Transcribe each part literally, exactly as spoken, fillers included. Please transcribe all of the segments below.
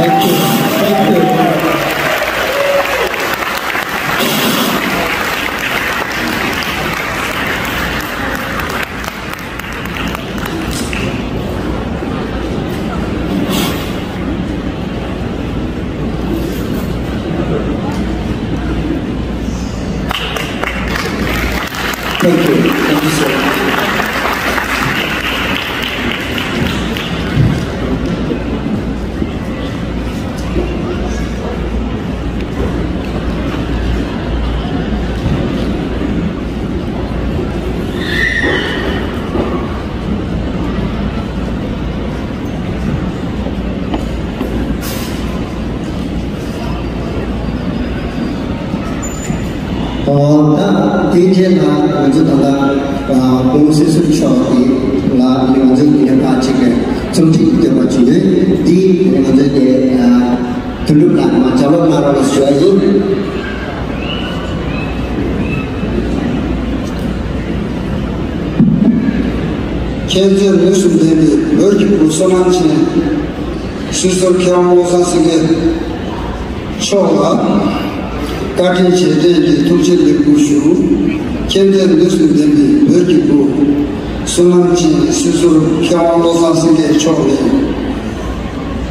Thank you. Thank you. Thank you. Thank you so much. ཨོ། ད་དེའི་རྗེས་ལ་ང་ཚོ་ད་ལྟ་ཨ་སྐུ་ངོ་སྲིད་ཟུར་མཆོག་གིས་ལ་ང་ཚོའི་དེ་ནས་ཕར་གཅིག་གི་རྩོམ་སྒྲིག་འདོན་པ་བྱུང་ཡོད། འདི་ང་ཚོའི་དེ་ཨ་དོན་གྲུབ་ལགས་མར་ལྗགས་ཀློག་གནང་རོགས་ཞུ་བ་ཡིན། མཁྱེན་བརྩེ་ནུས་གསུམ་ལྡན་པའི་བོད་ཀྱི་བུ་བསོད་ནམས་ཅན། སྲིད་ཟུར་མཁས་དབང་བློ་བཟང་སེང་གེ་མཆོག་ལ་བཀའ་དྲིན་རྗེས་དྲན་གྱི་ཐུགས་རྗེ་ལེགས་འབུལ་ཞུ། མཁྱེན་བརྩེ་ནུས་གསུམ་ལྡན་པའི་བོད་ཀྱི་བུ་བསོད་ནམས་ཅན་སྲིད་ཟུར་མཁས་དབང་བློ་བཟང་སེང་གེ་མཆོག་ནས།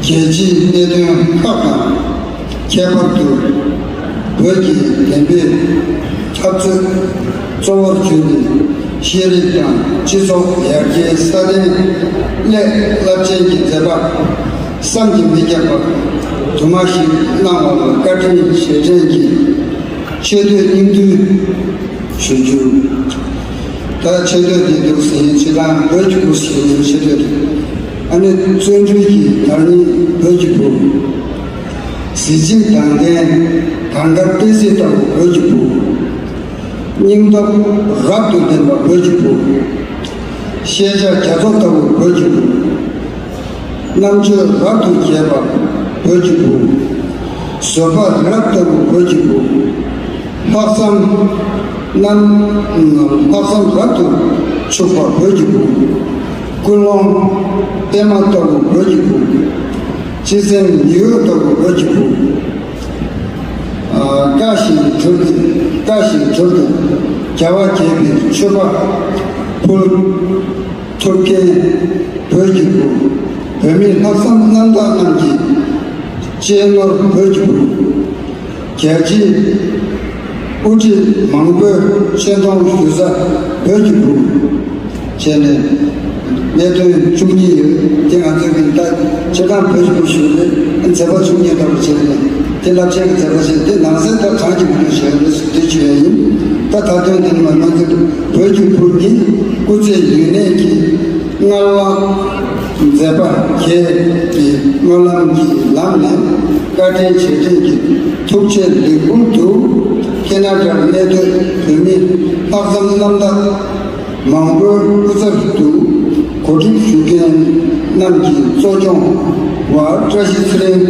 རྒྱལ་སྤྱིའི་གནད་དོན་ཁག་དང་། ཁྱད་པར་དུ་བོད་ཀྱི་བདེན་པའི་འཐབ་རྩོད་གཙོ་བོར་གྱུར་ནས་ཤེས་རིག་དང་སྤྱི་ཚོགས་ཡར་རྒྱས་སྲ་བརྟན་སླད་རླབས་ཆེན་གྱི་མཛད་པ་བསམ་གྱིས་མི་ཁྱབ་པ་དུ་མ་ཞིག་གནང་བ་ལ་བཀའ་དྲིན་རྗེས་དྲན་གྱི་ཆེ་བསྟོད་སྙིང་བསྡུས་ཞུ་རྒྱུ། ད་ཆེ་བསྟོད་འདི་འདུག་ཟེར་ཡིན་ཕྱིར་དང་བོད་ཀྱི་བུ་ཞིག་ཡིན་ཆེ་བསྟོད། ཨ་ནི་བརྩོན་འགྲུས་ཀྱི་བདག་ཉིད་བོད་ཀྱི་བུ། གཟི་བརྗིད་དང་ལྡན་གངས་དཀར་ཏི་སེ་ལྟ་བུ་བོད་ཀྱི་བུ། སྙིང་སྟོབས་རབ་ཏུ་ལྡན་པ་བོད་ཀྱི་བུ། ཤེས་བྱ་རྒྱ་མཚོ་ལྟ་བུ་བོད་ཀྱི་བུ། རྣམ་དཔྱོད་རབ་ཏུ་རྒྱས་པ་བོད་ཀྱི་བུ། བཟོད་པ་རི་རབ་ལྟ་བུ་བོད་ཀྱི་བུ། ལྷག་བསམ་རྣམ། ལྷག་བསམ་རབ་ཏུ་ཕྱུག་པ་བོད་ཀྱི་བུ། ཀུན་སློང་པད་མ་ལྟ་བུ་བོད་ཀྱི་བུ། སྤྱི་སེམས་ཉི་འོད་ལྟ་བུ་བོད་ཀྱི་བུ། ཨ། བཀའ་བཞིན་སྒྲུབ་སྟེ། བཀའ་བཞིན་སྒྲུབ་སྟེ་རྒྱལ་བ་དགྱེས་པའི་མཆོད་པ་ཕུལ། ཐུབ་མཁན་བོད་ཀྱི་བུ། བོད་མིའི་ལྷག་བསམ་རྣམ་དག་རྣམས་ཀྱི་གཅེས་ནོར་བོད་ཀྱི་བུ། རྒྱལ་སྤྱིའི་དབུ་ཁྲིད་མང་པོས་ཆེ་མཐོང་ཞུ་ས་བོད་ཀྱི་བུ། བྱས་ནས་གནད་དོན་བཅུ་གཉིས་ཡོད། དེ་ང་ཚོས་ཀྱི་ད་སྤྱིར་བཏང་བོད་ཀྱི་བུ་ཞུ་རེད། མཛད་པ་བཅུ་གཉིས་ལྟ་བུ་བྱས་ནས་དེ་རླབས་ཆེན་གྱི་མཛད་པ་ཞིག་དེ་ནང་གསེས་ད་གྲངས་ཀྱིས་མི་ལོན་ཞེས་པ་རེད་ཟེར་དེ་བྱས་ཡིན། ད་ད་དོན་དེ་ནི་མ་ང་ཚོས་བོད་ཀྱི་བུ་ནི་སྐུ་ཚེ་ཡུན་གནས་ཀྱི་སྔར་བ་མཛད་པ་གལ་ཏེ་སྨོན་ལམ་གྱི་ལམ་ནས་བཀའ་དྲིན་རྗེས་དྲན་གྱི་ཐུགས་རྗེ་ལེགས་འབུལ་དུ་ཁེ་ན་ཌར་གནས་སྡོད་བོད་མི་ལྷག་བསམ་རྣམ་དག་མང་པོའི་སྐུ་ཚབ་ཏུ་གོ་སྒྲིག་ཞུ་མཁན་རྣམས་ཀྱི་གཙོ་སྐྱོང་འོག་བཀྲ་ཤིས་ཚེ་རིང་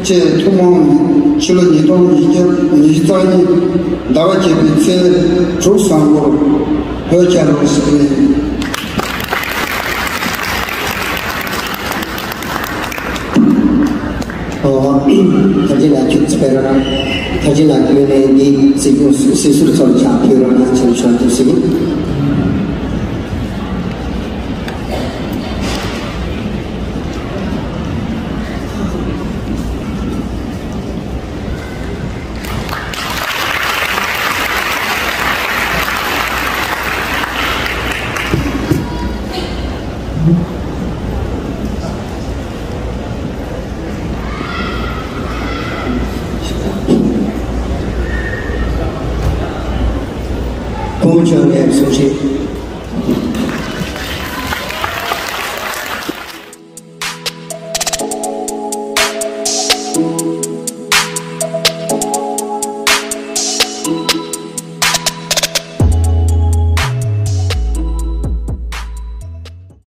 བཅས་ཐུན་མོང་ནས་ཕྱི་ལོ་ཉིས་སྟོང་ཉི་ཤུ་རྩ་གཉིས་ཟླ་བ་བརྒྱད་པའི་ཚེས་དྲུག་བཟང་པོར་འོས་བསྐྱལ་རོགས་ཟེར་བ་ཡིན། ཨོ། ཐར་ཅན་ལགས་ཁྱོད་ཚོ་ཕེབས་རོགས་གནང་། ཐར་ཅན་ལགས་ཁྱོད་ནས་འདི་སྲིད་སྐྱོང་སྲིད་ཟུར་ཚོར་ཕྱག་ཕུལ་རོགས་གནང་། ཆེན་ཆོག་ཐུགས་སྲིད། སྐུ་ངོ་མཆོག་ནས་གསུང་བཤད།